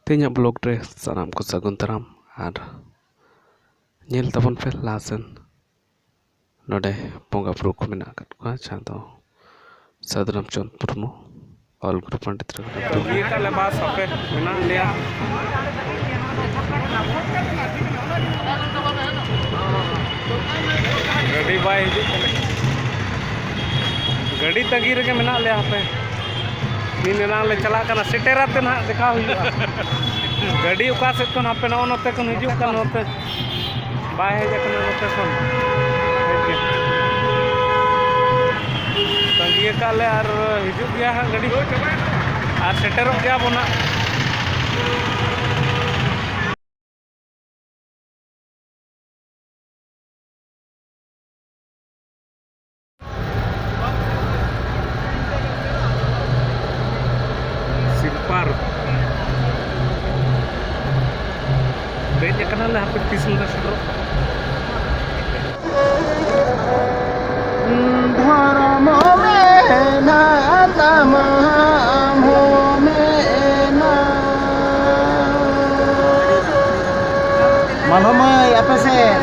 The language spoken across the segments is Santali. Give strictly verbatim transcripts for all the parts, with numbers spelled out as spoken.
ᱛᱮᱦᱮᱧᱟᱜ ᱵᱞᱚᱜ ᱨᱮ ᱥᱟᱱᱟᱢ ᱠᱚ ᱥᱟᱹᱜᱩᱱ ᱫᱟᱨᱟᱢ᱾ ᱟᱨ ᱧᱮᱞ ᱛᱟᱵᱚᱱ ᱯᱮ ᱞᱟᱦᱟ ᱥᱮᱱ, ᱱᱚᱰᱮ ᱵᱚᱸᱜᱟ ᱵᱩᱨᱩ ᱠᱚ ᱢᱮᱱᱟᱜ ᱟᱠᱟᱫ ᱠᱚᱣᱟ, ᱡᱟᱦᱟᱸ ᱫᱚ ᱥᱟᱹᱫᱷᱩ ᱨᱟᱢᱪᱚᱸᱫᱽ ᱢᱩᱨᱢᱩ, ᱚᱞ ᱜᱩᱨᱩ ᱯᱚᱱᱰᱤᱛ ᱨᱚᱜᱷᱩᱱᱟᱛᱷ ᱢᱩᱨᱢᱩ᱾ ᱤᱭᱟᱹ ᱠᱟᱜ ᱞᱮ ᱵᱟᱥ ᱦᱟᱯᱮ, ᱢᱮᱱᱟᱜ ᱞᱮᱭᱟ᱾ ᱜᱟᱹᱰᱤ ᱵᱟᱭ ᱦᱤᱡᱩᱜ ᱠᱟᱱᱟ, ᱜᱟᱹᱰᱤ ᱛᱟᱺᱜᱤ ᱨᱮᱜᱮ ᱢᱮᱱᱟᱜ ᱞᱮᱭᱟ ᱦᱟᱯᱮ᱾ ᱱᱤᱱ ᱮᱱᱟᱝ ᱞᱮ ᱪᱟᱞᱟᱜ ᱠᱟᱱᱟ, ᱥᱮᱴᱮᱨ ᱟᱛᱮ ᱱᱟᱦᱟᱜ ᱫᱮᱠᱷᱟᱣ ᱦᱩᱭᱩᱜᱼᱟ᱾ ᱜᱟᱹᱰᱤ ᱚᱠᱟ ᱥᱮᱫ ᱠᱷᱚᱱ ᱦᱟᱯᱮ ᱱᱚᱜᱼᱚ ᱱᱚᱛᱮ ᱠᱷᱚᱱ ᱦᱤᱡᱩᱜ ᱠᱟᱱ, ᱱᱚᱛᱮ ᱵᱟᱭ ᱦᱮᱡ ᱟᱠᱟᱱᱟ ᱱᱚᱛᱮ ᱠᱷᱚᱱ᱾ ᱛᱟᱺᱜᱤ ᱟᱠᱟᱫ ᱞᱮ ᱟᱨ ᱦᱤᱡᱩᱜ ᱜᱮᱭᱟ ᱦᱟᱸᱜ ᱜᱟᱹᱰᱤ, ᱟᱨ ᱥᱮᱴᱮᱨᱚᱜ ᱜᱮᱭᱟ ᱵᱚᱱ ᱦᱟᱸᱜ᱾ ᱥᱤᱞᱯᱟᱨ᱾ ᱫᱮᱡ ᱟᱠᱟᱱᱟᱞᱮ, ᱦᱟᱯᱮ ᱛᱤᱥ ᱞᱮ ᱥᱮᱴᱮᱨᱚᱜ᱾ ᱫᱷᱚᱨᱚᱢ ᱢᱮᱱᱟᱜ ᱛᱟᱢᱟ, ᱟᱢ ᱦᱚᱸ ᱢᱮᱱᱟᱜ᱾ ᱢᱟᱞᱚ ᱢᱟᱹᱭ, ᱟᱯᱮ ᱥᱮᱫ᱾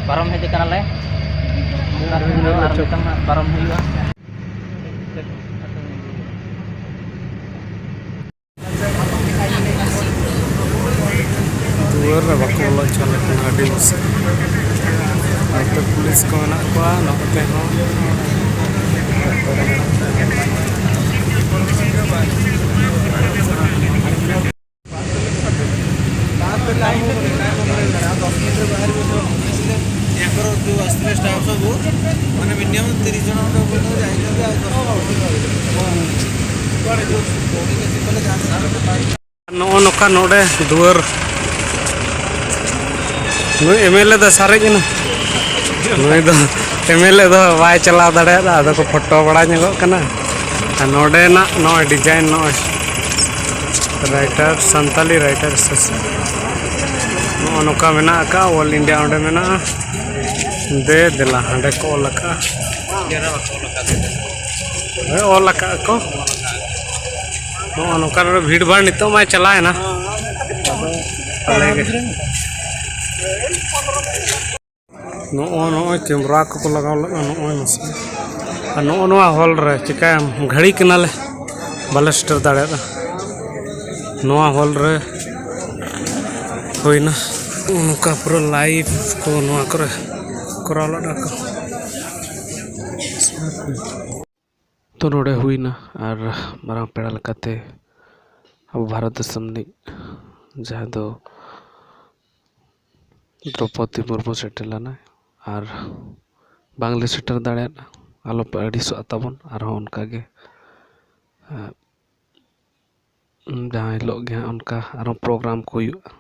ᱯᱟᱨᱚᱢ ᱦᱮᱡ ᱟᱠᱟᱱᱟᱞᱮ᱾ ᱟᱨ ᱢᱤᱫᱴᱟᱝ ᱦᱟᱸᱜ ᱯᱟᱨᱚᱢ ᱦᱩᱭᱩᱜᱼᱟ᱾ ᱫᱩᱣᱟᱹᱨ ᱨᱮ ᱵᱟᱠᱚ ᱵᱚᱞᱚ ᱦᱚᱪᱚ ᱟᱞᱮ ᱠᱟᱱᱟ, ᱟᱹᱰᱤ ᱢᱩᱥᱠᱤᱞ᱾ ᱱᱚᱛᱮ ᱯᱩᱞᱤᱥ ᱠᱚ ᱢᱮᱱᱟᱜ ᱠᱚᱣᱟ, ᱱᱚᱛᱮ ᱦᱚᱸ᱾ ᱱᱚᱜᱼᱚ ᱱᱚᱝᱠᱟ ᱱᱚᱰᱮ ᱫᱩᱣᱟᱹᱨ᱾ ᱱᱩᱭ ᱮᱢ ᱮᱞ ᱮ ᱫᱚ ᱥᱟᱨᱮᱡ ᱮᱱᱟ᱾ ᱱᱩᱭ ᱫᱚ ᱮᱢ ᱮᱞ ᱮ ᱫᱚ ᱵᱟᱭ ᱪᱟᱞᱟᱣ ᱫᱟᱲᱮᱭᱟᱫᱟ, ᱟᱫᱚ ᱠᱚ ᱯᱷᱳᱴᱳ ᱵᱟᱲᱟ ᱧᱚᱜᱚᱜ ᱠᱟᱱᱟ᱾ ᱟᱨ ᱱᱚᱰᱮᱱᱟᱜ ᱱᱚᱜᱼᱚᱭ ᱰᱤᱡᱟᱭᱤᱱ, ᱱᱚᱜᱼᱚᱭ ᱨᱟᱭᱴᱟᱨ, ᱥᱟᱱᱛᱟᱞᱤ ᱨᱟᱭᱴᱟᱨ ᱮᱥᱳᱥᱤᱭᱮᱥᱚᱱ᱾ ᱱᱚᱜᱼᱚ ᱱᱚᱝᱠᱟ ᱢᱮᱱᱟᱜ ᱟᱠᱟᱫ, ᱚᱞ ᱤᱱᱰᱤᱭᱟ ᱚᱸᱰᱮ ᱢᱮᱱᱟᱜᱼᱟ᱾ ᱫᱮ ᱫᱮᱞᱟ, ᱦᱟᱸᱰᱮ ᱠᱚ ᱚᱞ ᱟᱠᱟᱫᱼᱟ᱾ ᱦᱳᱭ, ᱚᱞ ᱟᱠᱟᱫ ᱠᱚ᱾ ᱱᱚᱜᱼᱚ ᱱᱚᱝᱠᱟ ᱱᱚᱰᱮ ᱵᱷᱤᱲ ᱵᱷᱟᱲ ᱱᱤᱛᱚᱜ ᱢᱟᱭ ᱪᱟᱞᱟᱣᱮᱱᱟ᱾ ᱟᱫᱚ ᱟᱞᱮ ᱜᱮ᱾ ᱱᱚᱜᱼᱚ ᱱᱚᱜᱼᱚᱭ ᱠᱮᱢᱨᱟ ᱠᱚᱠᱚ ᱞᱟᱜᱟᱣ ᱞᱮᱫᱼᱟ, ᱱᱚᱜᱼᱚᱭ ᱢᱟᱥᱮ᱾ ᱟᱨ ᱱᱚᱜᱼᱚ ᱱᱚᱣᱟ ᱦᱚᱞ ᱨᱮ ᱪᱤᱠᱟᱹᱭᱟᱢ, ᱜᱷᱟᱹᱲᱤ ᱠᱟᱱᱟᱞᱮ, ᱵᱟᱞᱮ ᱥᱮᱴᱮᱨ ᱫᱟᱲᱮᱭᱟᱫᱟ᱾ ᱱᱚᱣᱟ ᱦᱚᱞ ᱨᱮ ᱦᱩᱭᱱᱟ ᱱᱚᱝᱠᱟ ᱯᱩᱨᱟᱹ ᱞᱟᱭᱤᱵᱷ ᱠᱚ ᱱᱚᱣᱟ ᱠᱚᱨᱮ ᱠᱚᱨᱟᱣ ᱞᱮᱫᱼᱟ ᱠᱚ᱾ ᱛᱚ ᱱᱚᱰᱮ ᱦᱩᱭᱱᱟ, ᱟᱨ ᱢᱟᱨᱟᱝ ᱯᱮᱲᱟ ᱞᱮᱠᱟᱛᱮ ᱟᱵᱚ ᱵᱷᱟᱨᱚᱛ ᱫᱤᱥᱚᱢ ᱨᱤᱱᱤᱡ ᱡᱟᱦᱟᱸᱭ ᱫᱚ ᱫᱨᱚᱯᱚᱫᱤ ᱢᱩᱨᱢᱩ ᱥᱮᱴᱮᱨ ᱞᱮᱱᱟᱭ, ᱟᱨ ᱵᱟᱝᱞᱮ ᱥᱮᱴᱮᱨ ᱫᱟᱲᱮᱭᱟᱫᱼᱟ᱾ ᱟᱞᱚᱯᱮ ᱟᱹᱲᱤᱥᱚᱜᱼᱟ ᱛᱟᱵᱚᱱ, ᱟᱨᱦᱚᱸ ᱚᱱᱠᱟᱜᱮ, ᱮᱸ, ᱡᱟᱦᱟᱸ ᱦᱤᱞᱳᱜ ᱜᱮ ᱦᱟᱸᱜ ᱚᱱᱠᱟ ᱟᱨᱦᱚᱸ ᱯᱨᱳᱜᱨᱟᱢ ᱠᱚ ᱦᱩᱭᱩᱜᱼᱟ,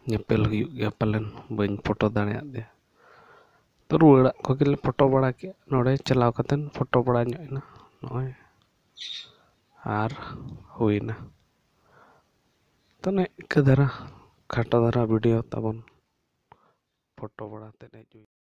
ᱧᱮᱯᱮᱞ ᱦᱩᱭᱩᱜ ᱜᱮᱭᱟ ᱯᱟᱞᱮᱱ, ᱵᱟᱹᱧ ᱯᱷᱳᱴᱳ ᱫᱟᱲᱮᱭᱟᱫ ᱫᱮᱭᱟ᱾ ᱛᱚ ᱨᱩᱣᱟᱹᱲᱟᱜ ᱠᱚᱜᱮᱞᱮ ᱯᱷᱳᱴᱳ ᱵᱟᱲᱟ ᱠᱮᱫᱼᱟ, ᱱᱚᱰᱮ ᱪᱟᱞᱟᱣ ᱠᱟᱛᱮᱫ ᱯᱷᱳᱴᱳ ᱵᱟᱲᱟ ᱧᱚᱜ ᱮᱱᱟ ᱱᱚᱜᱼᱚᱭ, ᱟᱨ ᱦᱩᱭᱱᱟ᱾ ᱛᱚ ᱱᱤᱝᱠᱟᱹ ᱫᱷᱟᱨᱟ, ᱠᱷᱟᱴᱚ ᱫᱷᱟᱨᱟ ᱵᱷᱤᱰᱤᱭᱳ ᱛᱟᱵᱚᱱ, ᱯᱷᱳᱴᱳ ᱵᱟᱲᱟ ᱛᱮᱫ ᱦᱮᱡ ᱦᱩᱭ᱾